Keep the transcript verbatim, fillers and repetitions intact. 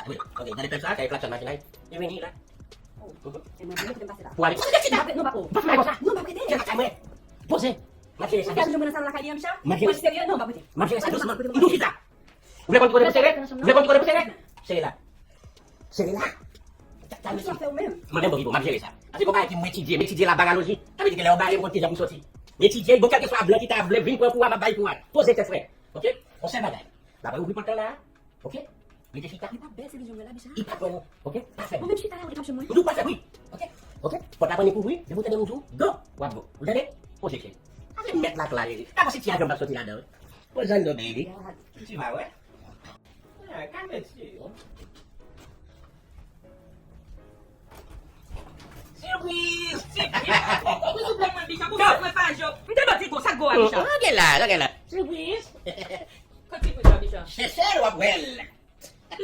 Wi, ok, gade pèp sa, sa e klakson machin la. Li vini la. E mwen, mwen, mwen pase la. Pou ale. Mwen pase la. Non, pa pou. Pase la konsa. Non, pa prete. Fè sa mwen. Poze. M ap jere sa. Ou fè nou nan salon lakay li an, Micha? M ap jere sa. Ou serye? Non, pa prete. M ap jere sa dousman. M tou chita. Ou vle konn ki kote pou sere? Ou vle konn ki kote pou sere? Sere la. Sere la. Sa, sa, mesye. Sa fè ou menm. Mwen menm, bon, bon, m ap jere sa. Paske gon bagay ki m etidye, m etidye la baraloji. Sa vle di ke lè yo bare m, m konn kijan pou m soti. M etidye, bon, kèlkeswa blan ki ta vle vin pran kou a, m ap bay kou a. Poze tèt frè. Ok? On sèl bagay. L ap ouvri pòt lan la. Ok? Rete chita. Li pa bèl se vizyon mwen la, Micha. Li pa fè non. Ok? Pa fè. Ou menm chita la, ou te k ap jwenn mwen. M di w pa fè, wi. Ok? Ok? Pòt la pa nen kouvri, depi w tande m di w, go, w ap go. Ou tande? Poze chè. Sa se mèt la klare. Ka konn si ti ajan m p ap soti ladan. Poze non, baby. Ti va wè. Ah, ka mèt si. Sipriz! Sipriz! Ou souple mwen, Micha, pou mwen pa jòb. M te do ti go, sa go a, Micha. Gade la, gade la. Sipriz! Kot sipriz la, Micha? Chèche l, w ap wè l.